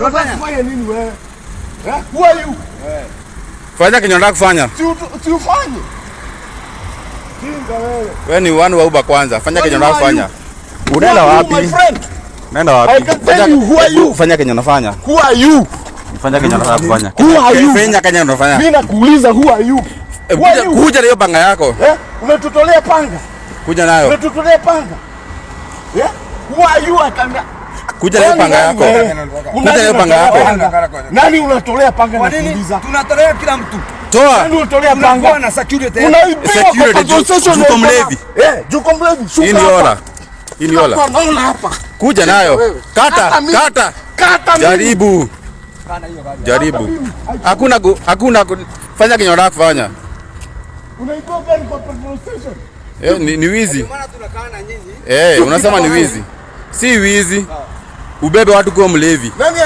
Unataka kufanya nini wewe? Eh? Who are you? Fanya kenye unataka kufanya. Si ufanye. Jinga wewe. Wewe ni one wa Uber kwanza. Fanya kenye unataka kufanya. Unaenda Who are you, wapi? my friend? Unaenda wapi? I can tell you, who are you? Fanya kenye unafanya. Who are you? Fanya kenye unataka kufanya. Who are you? Fanya kenye unafanya. Mimi nakuuliza, who are you? Eh, Who are kuja, you? kuja na hiyo panga yako. Eh? Unatutolea panga. Kuja nayo. Unatutolea panga. Eh? Who are you? I can Kuja na hiyo panga yako. Kuja na hiyo panga yako. Nani unatolea panga Kwa nini nakuuliza? Tunatolea kila mtu? Toa. Nani unatolea Tunakuwa panga? na security. Unaibiwa kwa Security, petrol station juko na mlevi. Eh, juko mlevi. Shuka Hii ni hapa. ola. Hii ni ola. Hapa, naona hapa. Kuja nayo. Wewe. Kata, Kata mimi. Kata. Kata mimi. Jaribu. Kana hiyo gari. Jaribu. Mimi. Hakuna fanya kenye unataka kufanya. Unaibiwa gari kwa petrol station. Eh, ni wizi. Ndio maana tunakaa na nyinyi. Eh, unasema ni wizi. Si wizi. Ubebe watu kwa mlevi. Nani?